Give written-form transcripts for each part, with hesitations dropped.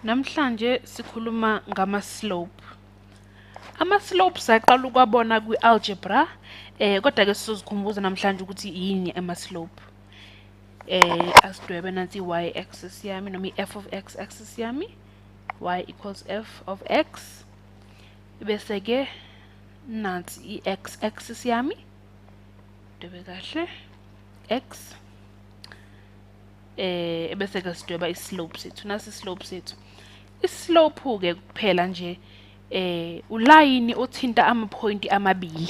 Namhlanje sikhuluma ngama-slope. Ama-slope saqala ukwabona kwi-algebra, kodwa ke sizozikhumbuza namhlanje ukuthi yini ama-slope. Asidwebe nansi i-y axis yami noma i-f of x axis yami, y equals f of x, bese ke nansi i-x axis yami, dwebe kahle x, bese ke sidweba i-slope sethu. Nasi i-slope sethu. I-slope ke kuphela nje ulayini othinta amaphoyinti amabili,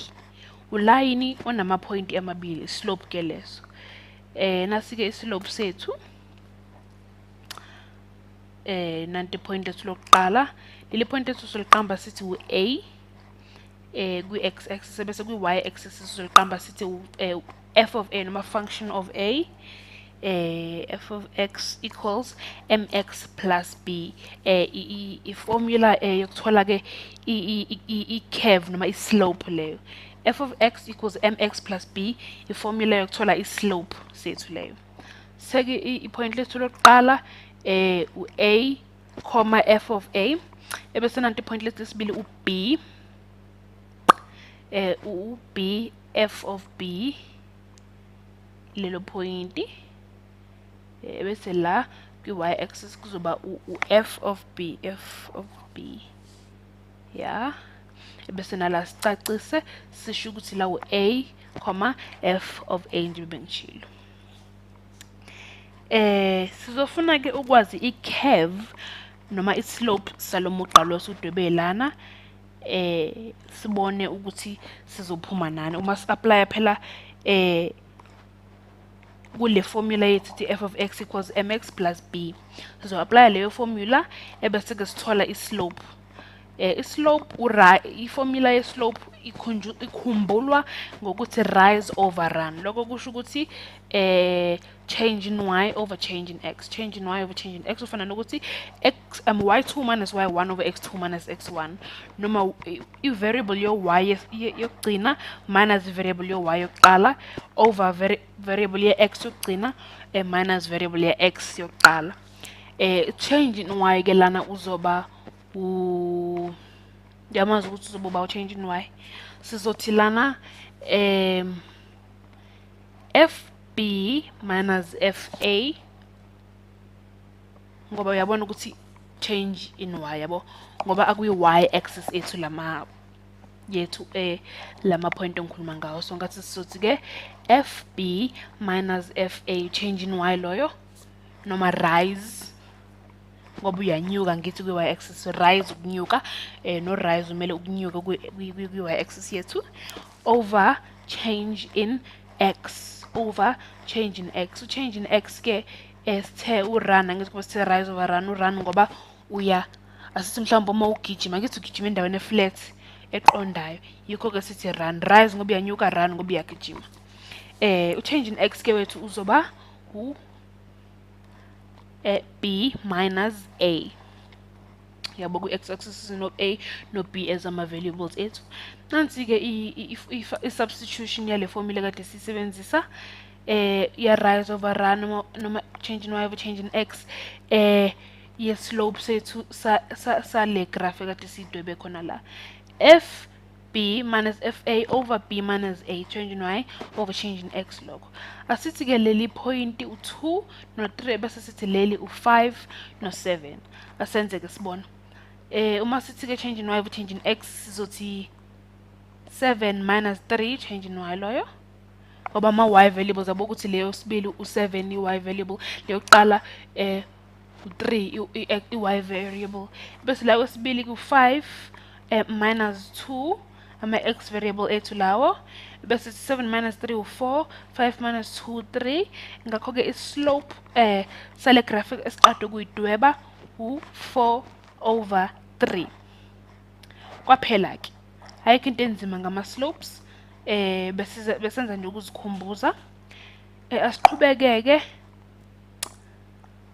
ulayini onamaphoyinti amabili, slope ke leso. Nasi ke i-slope sethu, nanti point lethu lokuqala. Leli point lethu siliqamba sithi u-A kwi-x axis, bese kwi-y axis siliqamba sithi f of a noma function of a, f of x equals mx plus b. I-formula yokuthola ke i-curve noma i-slope leyo, f of x equals mx plus b, i-formula yokuthola i-slope sethu leyo. Seke i-point lethu lokuqala u-a comma f of a, ebese nanti point lethu lesibili u-b, u-b f of b lelo pointi, bese la kwi-y axis kuzoba u-f of b, f of b, ya, bese nala sicacise sisho ukuthi la u-a comma f of a nje bengishilo. Sizofuna ke ukwazi i-curve noma i-slope salomuqa lo sudwebe lana, sibone ukuthi sizophuma nani uma si-apply phela kule formula yethu f of x equals mx plus b. Sizo-apply leyo formula ebese ke sithola i-slope. I-slope, i-formula ye-slope ikhumbulwa ngokuthi rise over run. Lokho kusho ukuthi change in y over change in x, change in y over change in x ufana nokuthi x y2 minus y1 over x2 minus x1, noma i-variable yo-y yokugcina minus i-variable yo-y yokuqala over variable ye-x yokugcina minus variable ye-x yokuqala. Change in y ke lana uzoba uyamazi ukuthi uzoba u change in y. Sizothi lana fb minus fa, ngoba uyabona ukuthi change in y, yabo, ngoba akuyi y axis ethu lama yethu lama point engikhuluma ngawo. So ngathi sizothi ke fb minus fa, change in y loyo, noma rise, ngoba uyanyuka ngithi kwi-y axis, rise ukunyuka, no rise umele ukunyuka kwi-y axis yethu, over change in x, over change in x. U-change in x ke sithe u-run, angithi kuba sithe rise over run, u-run ngoba uya, asithi mhlawumbe uma ugijima, ngithi ugijima endaweni e-flat eqondayo, yikho ke sithi run, rise ngoba uyanyuka, run ngoba uyagijima. U-change in x ke wethu uzoba u b minus a, yabo, kwi-x axis no a no b as ama variables ethu. Nansi ke i-substitution yale formula kade sisebenzisa, ya rise over run noma change in y over change in x, ye slope sethu sa le graph kade sidwebe khona la, f b minus fa over b minus a, change in y over change in x. Lokho asithi ke leli point u2 no 3, bese sithi leli u5 no 7. Asenze ke sibone. Uma sithi ke change in y over change in x, sizothi 7 minus 3 change in y loyo, ngoba ama y variables abo ukuthi leyo sibili u7 i y variable, leyo kuqala u3 i y variable, bese la kwesibili ku5 minus 2 ama x variable ethu lawo, bese 7 minus 3 u4, 5 minus 2 3. Ngakho ke i-slope sale graphic esiqeda ukuyidweba u4 over 3 kwaphela ke. Ayikho into enzima ngama slopes, besenza nje ukuzikhumbuza. Asiqhubekeke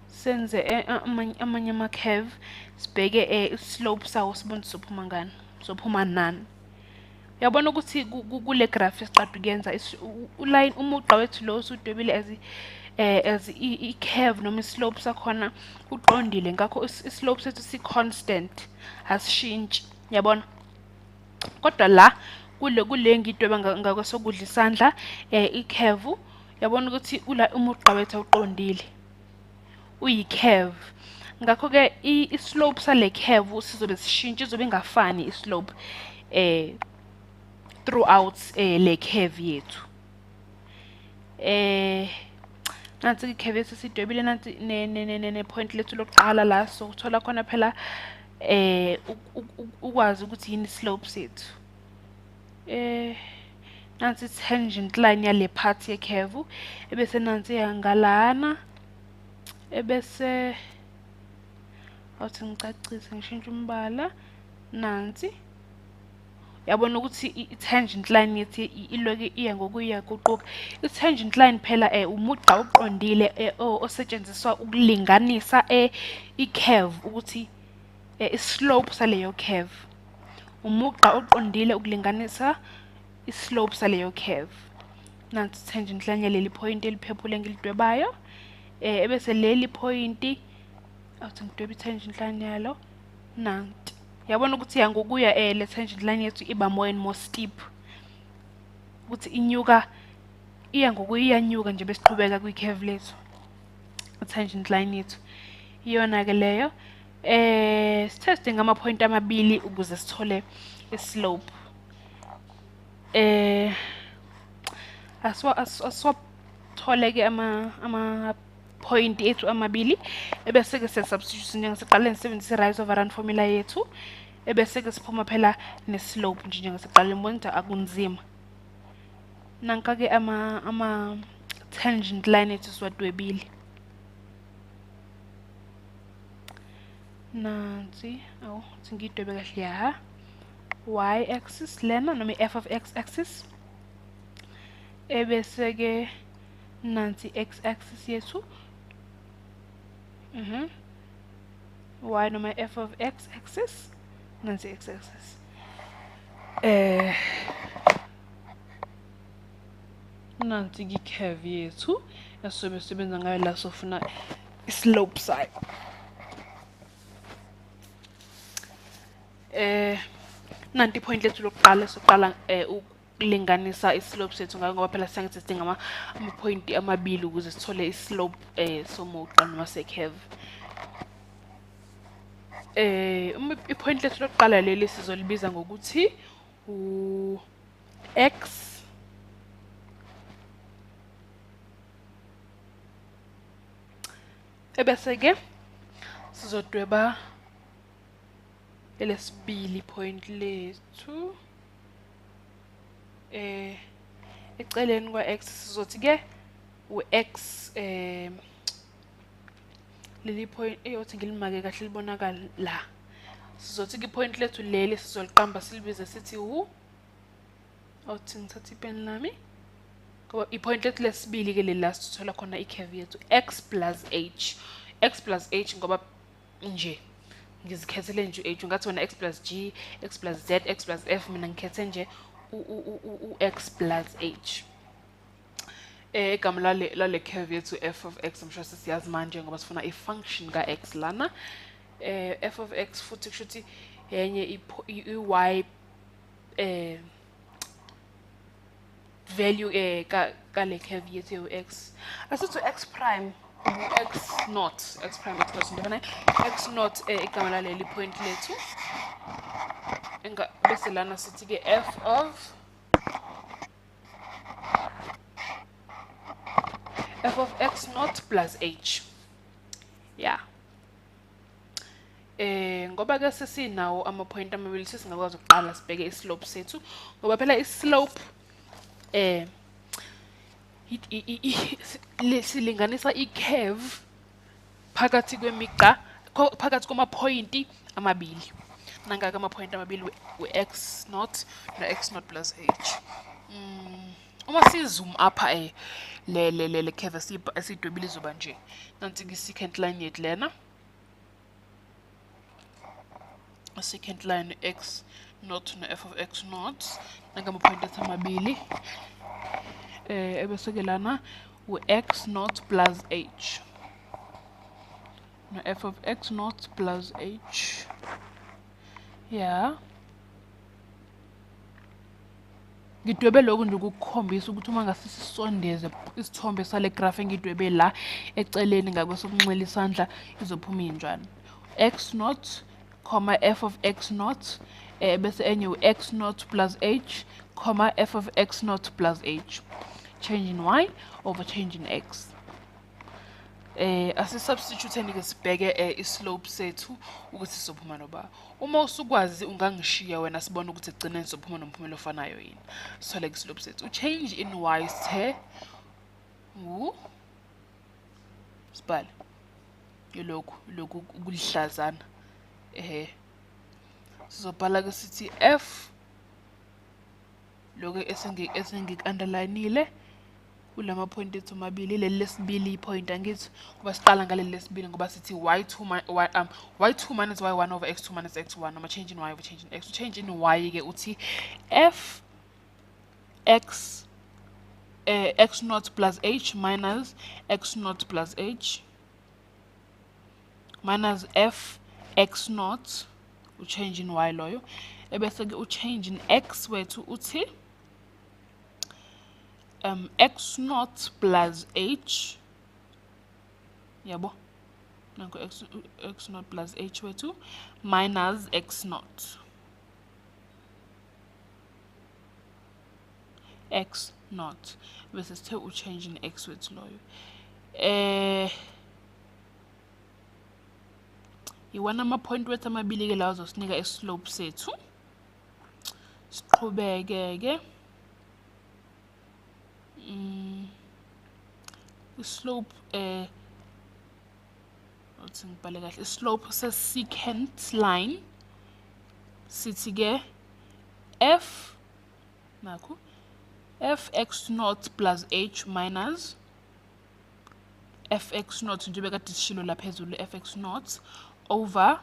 senze amanye ama curve, sibheke i-slope sawo, sibone sizophuma ngani, sizophuma nani. Uyabona ukuthi kule graph esiqeda ukuyenza, uline umugqa wethu lo osudwebile as As i-curve noma i-slope sakhona uqondile, ngakho i-slope sethu si-constant, asishintshi, yabona. Kodwa la kule ngidweba ngakwesokudla isandla i-curve, yabona ukuthi umugqa wethu awuqondile, uyi-curve. Ngakho-ke i-slope sale curve sizobe sishintsha, izobe ingafani i-slope throughout le curve yethu. Nansi i-curve yethu sidwebile, nansi ne-point lethu lokuqala la sokuthola khona phela ukwazi ukuthi yini slope sethu. Nansi tangent line yale part ye curve, ebese nansi yangalana, ebese awuthi ngicacise ngishintshe umbala, nansi yabona ukuthi i-tangent line yethu iloke iya ngokuya guquka. I-tangent line phela umugqa oqondile osetshenziswa ukulinganisa i-curve, ukuthi i-slope saleyo curve. Umugqa oqondile ukulinganisa i-slope saleyo curve. Nansi tangent line yaleli point eliphephule engilidwebayo, ebese leli point awuthi ngidwebe i-tangent line yalo, nanti. Yabona ukuthi yangokuya le tangent line yethu iba more and more steep, ukuthi inyuka iya ngokuya iyanyuka nje besiqhubeka kwi-curve lethu, tangent line yethu iyona ke leyo. Sitheste ngama-point amabili ukuze sithole i-slope. Asiwathole ke ama point ethu amabili, ebese ke siya-substitute njengasekuqaleni, sisebenzise i-rise over run formula yethu, ebese ke siphuma phela ne-slope nje njengasekuqaleni. Bona ukuthi akunzima. Nanka ke ama tangent line ethu siwadwebile. Nansi, awu thi ngidwebe kahle ya y axis lena noma i-f of x axis, ebese ke nansi x axis yethu, y noma f of x axis, nansi x axis. Nansi i-curve yethu esizobe sisebenza ngayo la sofuna i-slope sayo. Nanti point lethu lokuqala soqala ukulinganisa i-slope sethu ngayo, ngoba phela siyangithi sidinga ama-point amabili ukuze sithole i-slope somugqa noma se-curve. I-point lethu lokuqala leli sizolibiza ngokuthi u-x ebese ke sizodweba elesibili point lethu eceleni kwa x. Sizothi ke u-x leli point eyothi ngilimake kahle libonakala la. Sizothi ke point lethu leli sizoliqamba silibize sithi u, awuthi ngithathe ipeni lami, ngoba i-point lethu lesibili ke leli la sithola khona i-curve yethu x plus h. X plus h ngoba nje ngizikhethele nje h, ungathi wena x plus g, x plus z, x plus f, mina ngikhethe nje u-x plus h. Igama lale curve yethu f of x, I'm sure sesiyazi manje ngoba sifuna i-function ka-x lana. F of x futhi kusho ukuthi yenye i-y value kale curve yethu x. Asithi x prime x naught, x prime x naught, ndibona x naught igama laleli point lethu. Bese lana sithi ke f of x naught plus h. Yeah. Ngoba ke sesinawo ama point amabili sesingakwazi ukuqala sibheke i-slope sethu, ngoba phela i-slope silinganisa i-curve phakathi kwemigqa, phakathi kwamaphoyinti amabili. Nangaka amaphoyinti amabili we-x naught no-x naught plus h. Uma si-zoom apha le curve esiyidwebile izoba nje. Nansi i-secant line yethu lena. Secant line x naught no f of x naught. Nanga amaphoyinti ethu amabili. Ebese ke lana U-x naught plus h. No, f of x naught plus h. Yeah. Ngidwebe lokhu nje ukukukhombisa ukuthi uma ngase sisondeze isithombe sale graph engidwebe la eceleni ngakwesokunxele isandla izophuma injani. X naught, comma f of x naught, bese enye u-x naught plus h, comma f of x naught plus h. Change in y over change in x. Asisubstitute ke sibheke islope sethu ukuthi sizophuma noba. Uma usukwazi ungangishiya wena sibone ukuthi ekugcineni sizophuma nomphumela ofanayo yini. Sithole islope sethu. Change in y sithe u sibhale yilokhu lokhu kulihlazana. Sizobhala ke sithi f lokho esengik-underline-ile kulama point ethu amabili, leli lesibili point angithi ngoba siqala ngaleli lesibili ngoba sithi y2 y2 minus y1 over x2 minus x1 noma change in y over change in x. Change in y ke uthi f x x naught plus h minus x naught plus h minus f x naught change in y loyo, ebese ke change in x wethu uthi x naught plus h, yabo nanko x naught plus h wethu minus x naught x naught bese sithe u change in x wethu loyo. Iwana ama point wethu amabili ke lawo azosinika islope sethu. Siqhubeke ke slope uthi ngibhale kahle slope se secant line sithi ke f nakho f x naught plus h minus f x naught njengoba kade sishilo la phezulu f x naught over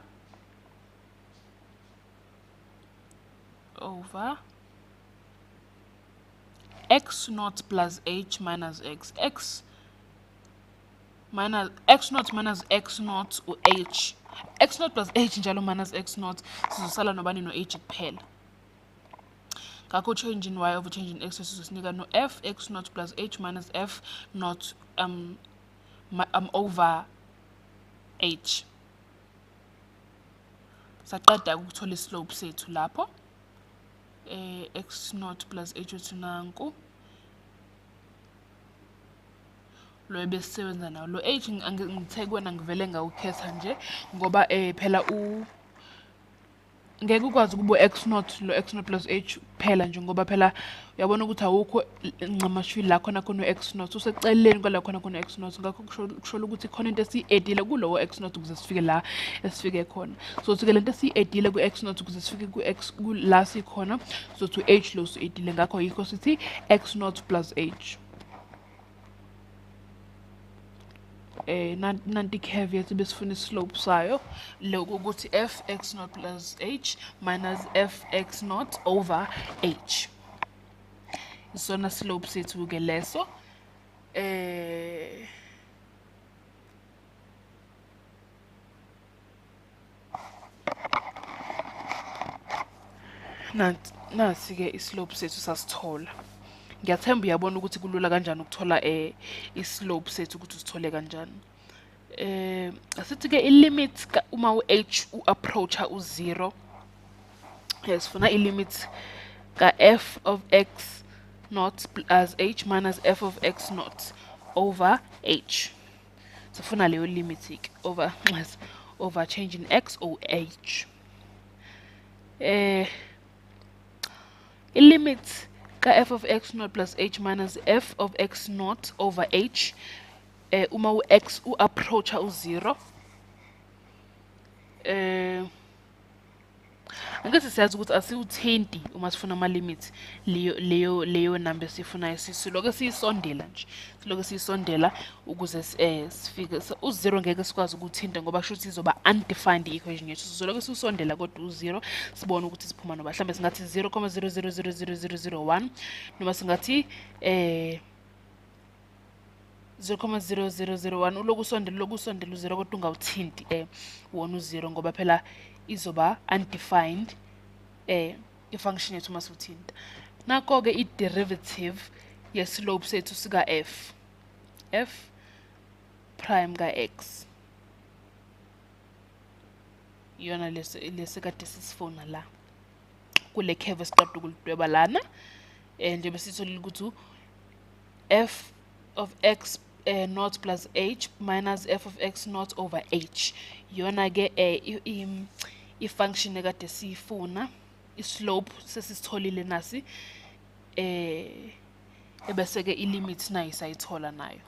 x naught plus h minus x, x minus x naught minus x naught u h, x naught plus h njalo minus x naught sizosala nobani no h kuphela. Ngakho change in y over change in x sizosinika no f x naught plus h minus f naught over h. Saqeda ukuthola islope sethu lapho. X naught plus h wethu nanku lo ebesisebenza nawo. Lo h ngithe kuwena ngivele ngawukhetha nje ngoba phela u ngeke ukwazi ukuba x naught lo x naught plus h kuphela nje ngoba phela uyabona ukuthi awukho ncamashwili la khona khona x naught useceleni kwala khona khona x naught, ngakho kusho ukuthi khona into esiyi-addile kulowo x naught ukuze sifike la esifike khona. So sike lento esiyi-addile ku x naught ukuze sifike ku x la sikhona, so to h lo si-addile, ngakho yikho sithi x naught plus h. Nanti curve yethu besifuna islope sayo lokhu ukuthi f x naught plus h minus f x naught over h. Isona slope sethu ke leso. Nasi ke islope sethu sasithola. Ngiyathemba uyabona ukuthi kulula kanjani ukuthola islope sethu ukuthi usithole kanjani. Asithi ke ilimit uma u-h u-approacha u-0, sifuna ilimit ka f of x naught plus h minus f of x naught over h. Sifuna leyo limit ke over change in x or h. Ilimit ka f of x naught plus h minus f of x naught over h uma u-x u-approacha u-0. Angithi siyazi ukuthi asiwuthinti uma sifuna ama-limit leyo number esiyifunayo, siloke siyisondela nje, siloke siyisondela ukuze sifike u-0. Ngeke sikwazi ukuthinta ngoba kusho ukuthi izoba undefined i-equation yethu. Sizoloke siwusondela kodwa u-0 sibone ukuthi siphuma noba mhlawumbe singathi 0,0000001 noma singathi 0,0001, uloku usondela, uloku usondela u-0, kodwa ungawuthinti wona u-0, ngoba phela izoba undefined i-function yethu uma siwuthinta. Nakho-ke i-derivative ye-slope sethu sika-f, f prime ka-x, iyona lesi kade sisifuna la kule curve esiqeda ukulidweba lana. Njengoba sitholile ukuthi f of x naught plus h minus f of x naught over h, iyona-ke i-function ekade siyifuna. I-slope sesisitholile nasi, ebese-ke i-limit nayo sayithola nayo.